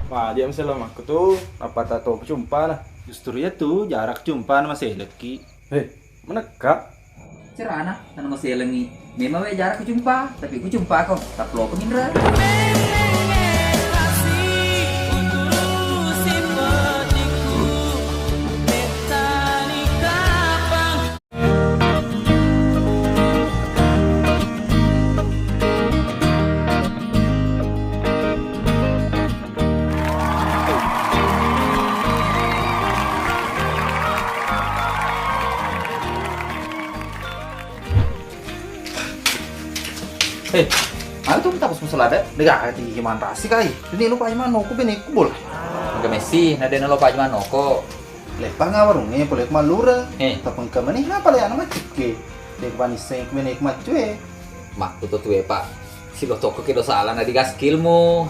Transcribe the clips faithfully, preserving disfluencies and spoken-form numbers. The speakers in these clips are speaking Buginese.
Maja maselang makku tu, nappa tato kucumpana. Justru iya tu, jarak cumpana maselekki. Heh, menekka. Cerana, tana maselengi. Memang we jarak kucumpa, tapi kucumpa ko, taploko minra. Eh, ayo tu minta pos musalada. Dega ati manrasi kai. Ini lupa aja manoko beneku bola. Enggak mesi, nade nalo pa aja manoko. Leppang warungnge pole ku mallureng. Eh. Tapengka meni ha pale ana maccikke. Dek panisseng ku mene ku maccue. Makku to tue, Pak. Silo tokko ke do sala na digas skillmu.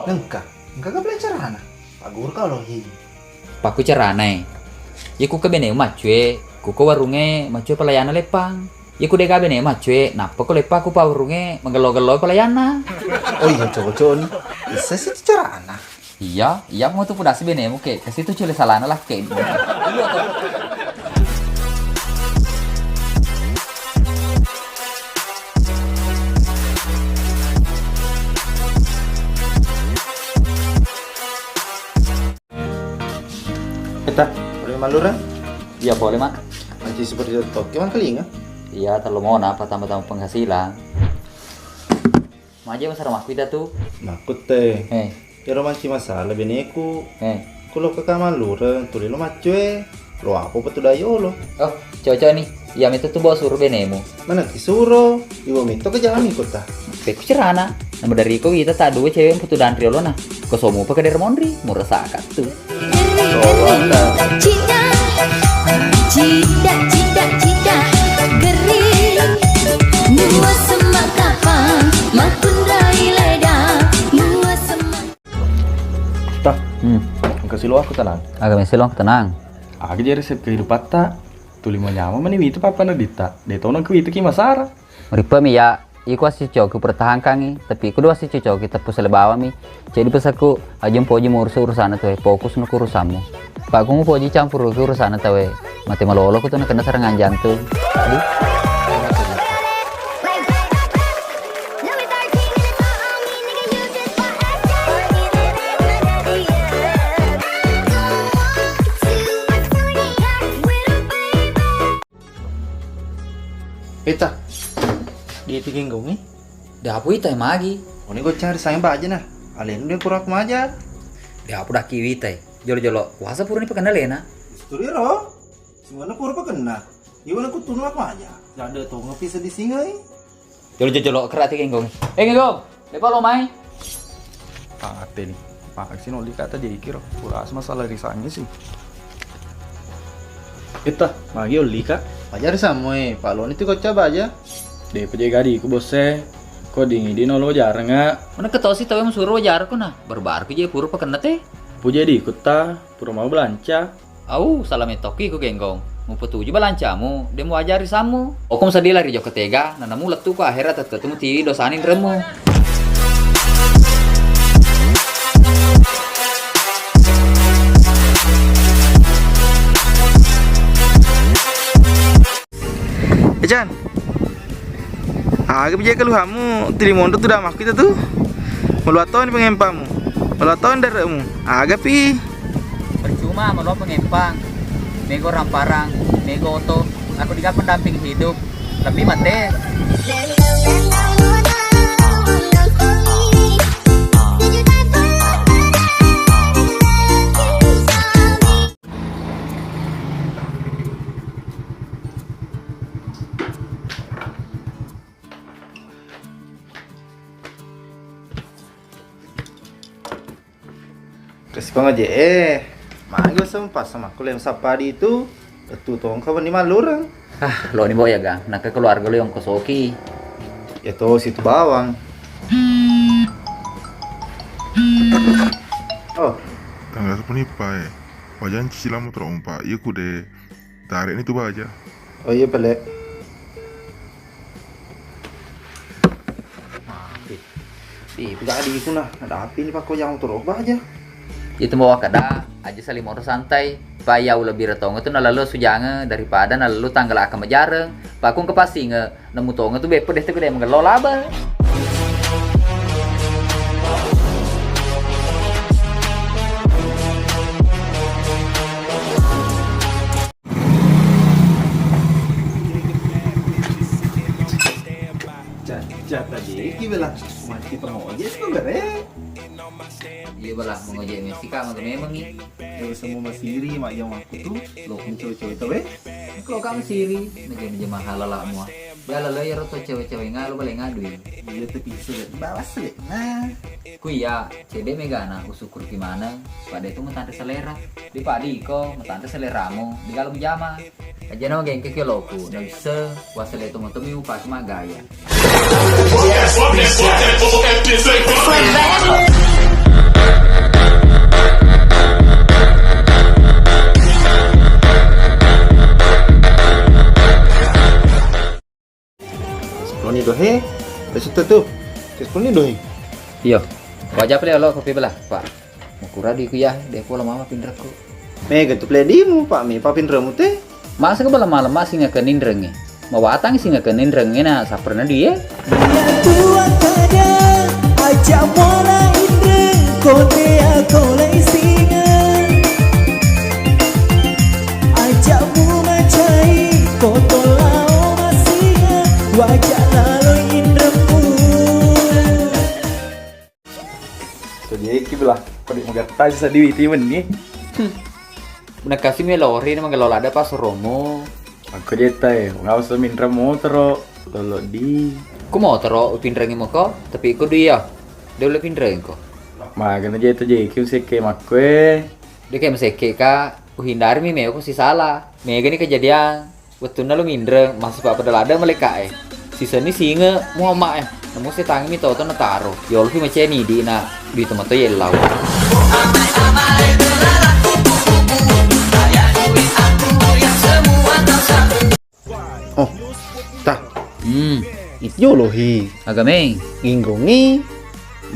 Engka. Engka ga pale carana? Pagguru ka lo hi. Pakku carana e. Ye ku ke bene maccue, ku ko warungnge maccue pelayana leppang. Ye ku dega bene maccue, nappa ko leppa ku pa warungnge magello-gello pelayanna. Oh iya, cocok ni. Bisa sih carana. Iya, iya, mau tu pudasi benemu ke, kasi tu cule salana lakke. Iya to. Eta, boleh malura? Iya, boleh, Mak. Masih seperti itu, oke, Mang Kelinga. Iya, terlalu mau apa tambah-tambah penghasilan. Maja masara makkuita tu. Makkutte. Eh. Iyaro manci masalah beneku. Eh. Ku lo ke kamallureng, tuli lo maccue. Lo apa petu dayolo? Oh, cocok ni. Iya meto tu bawa suro benemu. Mana ki suro? Iwa meto ke jalan ikut ta. Pekku cerana. Nama dari ko kita tak dua cewek yang petu dan riolo na. Ko somu pakai dari mondri, murah sakat tu. Cida, cida, cida, cida, geri. Mua semak kapang, makunrai leda. Mua semak. Tah, hmm. Engka siloakku tenang. Aga mesiloakku tenang. Aga je resep kehidupatta. Tuli manyameng mani wita pappanna ditta. De tona ku wita ki masara. Ripa mi ya. Iko assi coki pertahankangi, tapi kudu assi coki teppu sale bawami. Jadi pesaku, aja mpoji murusu urusanna tauwe, fokus no ku urusanmu. Pak, ku mupoji campuruki urusanna tauwe, mate malolo ku tu nakenna serangan jantung. Jadi, Peta. Dia tiga gong ni. Dia apa ita magi? Oni gocang ri sange baja na. Alenu dia kurang maja. Dia apa daki wita. Jolo-jolo. Kuasa pura ni pakenna lena. Isturi ro. Semuanya pura pakenna. Iwana ku tunu aku aja. Tidak ada tu ngapi sedih singai. Jolo-jolo kerati genggong. Eh, genggong. Depa lo mai. Ate ni. Maksi nolli kata jadi kiro. Pura asma salah risangi sih. Ita, magi olli ka. Pajari sammu e, paloni tu kocca baja. Depa je gadi ku bosse. Ko dingi di nolo jaranga. Mana ketosi tawe musuro jarku na. Barbar ku je pura pakenna te. Pujadi kutta, pura mau belanca. Au, sala metokki ku genggong. Mupatuju balancamu, de muajari sammu. Okko museddi lari jokka tega, nanamu lettu ku ahera tette tu mutiwi dosani nremmu. Ejan. Aga pije keluhammu, tuli monro tu damakku itu tu. Maluatoni pengempamu. Maluatoni dare'mu. Aga pi. Percuma melo pengempang. Mego ramparang, mego oto. Aku diga pendamping hidup. Lebih mate. Kasi pangaje e, magi useng pasang makku lem sappadi itu, tu tongka wenni mallureng. Ah, lo ni bo ya ga, naka keluarga lo yang kosoki. Ya to situ bawang. Oh. Tanggal sepuluh pa e. Wajan cicilan motor ompa, iya ku de tarik ni tu baja. Oh iya pele. Mati. Ih, pegak di ku nah, ada api ni pakko jang motor baja. Itu mau kada aja saling moro santai. Pa iya ulebbi retong itu nalalo sujangeng daripada nalalo tanggal aka majareng. Pa ku engka passinge nemu tong itu beppo deh tegu deh mengello laba. Ca-, cata deki bela mati pengojek tu bere. Iya bela mengojek mesti kak maka memang ni. Yo semua masiri mak yang aku tu lo pun cewek-cewek tu eh. Kalau kamu siri, naja naja mahala lah mua. Ya lalu ya roto cewek-cewek ngalo boleh ngadui. Iya tapi sudah balas deh. Nah. Ku iya, cede megana usyukur gimana? Pada itu matante selera. Di padi iko matante seleramu di kalau jama. Aja nama gengke ke loku, na bisa wasale tomo-tomi upaki magaya. Sepuluh ni dohe, besok tu tu. Sepuluh ni dohe. Iya. Wajah pale lo kopi belah, Pak. Makura di kuya, dia pula mama pinrekku. Mega tu pale dimu, Pak, mi pa pinremu te. Masa ke bala malam masih ngake ninrengi. Mawatang sing ngake ninrengi na saprena dia. Iya tua kada, aja muara inreng, kote ako lai singa. Aja mu macai, koto lao masinga, waja lalo inremu. Sediaki belah, kode magatta si sadiwi tiwen ni. Hmm. Nakasi melori na magalo lada pas romo. Aku jeta e, ngau so minra motoro, lolo di. Ku motoro upinrengi moko, tapi ku dia. Dia ulle pinreng ko. Magana jeta je ki usekke makku e. Dia kayak mesekke ka, uhindari mi meko si salah. Mega ni kejadian. Wettunna lo minreng, massu pappada ladde malekka e. Sisenni singe muamma e. Namo setangi mi toto nataro. Yolfi maceni di na duit mato yellau. Oh, ta. Hmm. Itu jolo hi. Aga meng. Ginggongi.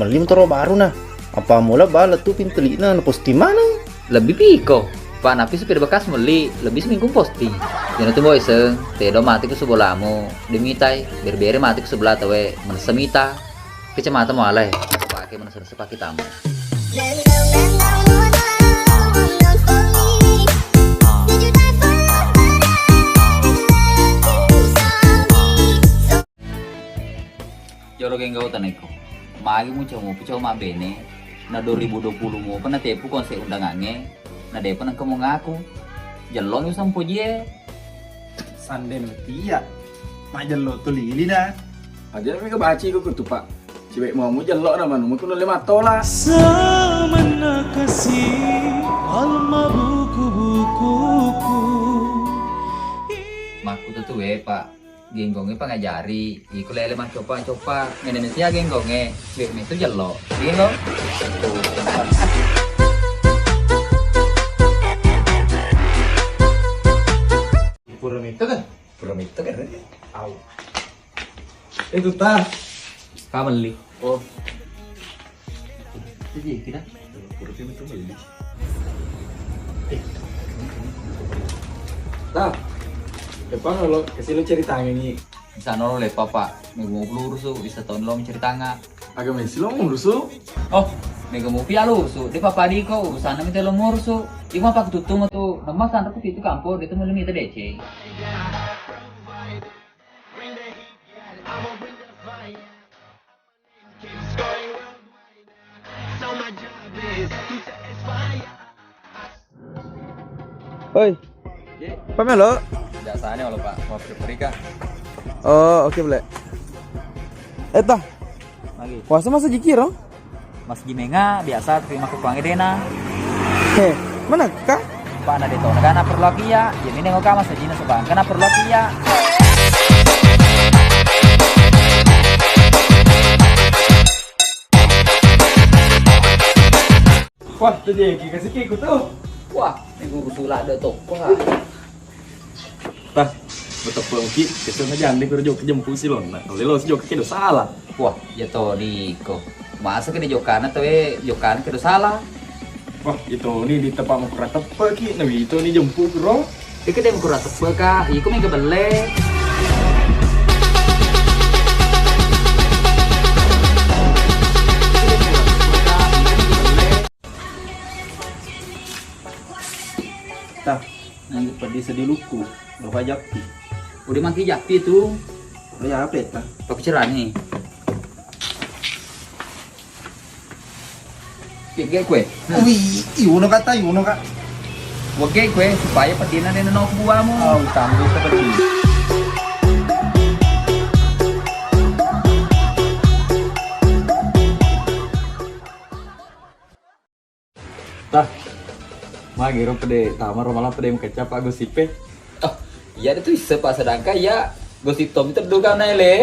Melli motoro baru na. Apa mula bala tu pintelikna na posting maneng. Lebbi piko. Pa nappi sepeda bekas melli, lebbi seminggu posting. Jana tu boy seng, tedo mati ku sebolamu. Demitai, bere-bere mati ku sebelah tawe, manessa mita. Kecamatan mualai, pake manessa-nessa pake tamu. Jolo genggau taneko. Magi mucau mopi cau mabbene. Na dua ribu dua puluh mopa na tepu konsep undangangnge. Na depa nengka mo ngaku. Jello mi usampojie. Sande metia. Majello tu lili na. Aja mi kebaci ku kutu pak. Ciwek mau mu jello na manu mu kuno lima tola. Semenakasi alma buku-bukuku. Makku tu tuwe pak. Genggongnge pangajari, iko lele maccopa-copa. Ngene mesia genggongnge, cewek metu jello. Genggong. Pura metu kan? Pura metu kan? Au. Itu ta. Kamelli. Oh. Jadi kita. Nah, depan lo kasih lo ceritanya nih. Bisa nolo le papa, mega mau pelurusu, bisa tahun lo menceritanga. Agak masih lo ngurusu. Oh, mega mau pialusu, di papa diko urusan nanti lo ngurusu. Ima pak tutung tu, nama santaku itu kampo, dia tuh mau minta D C. Oi. Pamelo? Biasanya lo pak, mau perika. Oh, oke boleh. Eh tah. Lagi. Puasa masa jikiro? Mas jimenga biasa tapi makkukuangnge dena. He, manekka? Pak na deto negana perlu aku iya. Jadi ini ngoka mas jina sebang kena perlu aku iya. Wah, tu je ki kasih kiku tu. Wah, ini guru sulak ada toko ha. Tah, betepeng ki, kesel saja ande kuro jok jempu silon. Nah, kalau lo jok kedo salah. Wah, ya to diko. Masa kena jokana to eh, jokana kedo salah. Wah, itu ni ditepak mukura tepe ki, nawi itu ni jemput kuro. Iko de' mukura tepe ka, iko mega belle. Tah, nanggu peddi seddi lukku, lo pajappi. Udah mangki jappi tu. Oh ya, apa ya, tah? Paku cerani. Pegge kue. Wih, iuno kata, iuno kak. Wegge kue supaya pedina nene no buamu. Oh, tambah seperti. Tah, magi ro pede tama ro malah pede mekecap Pak gosip e. Oh, iya tu isse Pak, sedangkan iya gosip Tommy terduga naik le.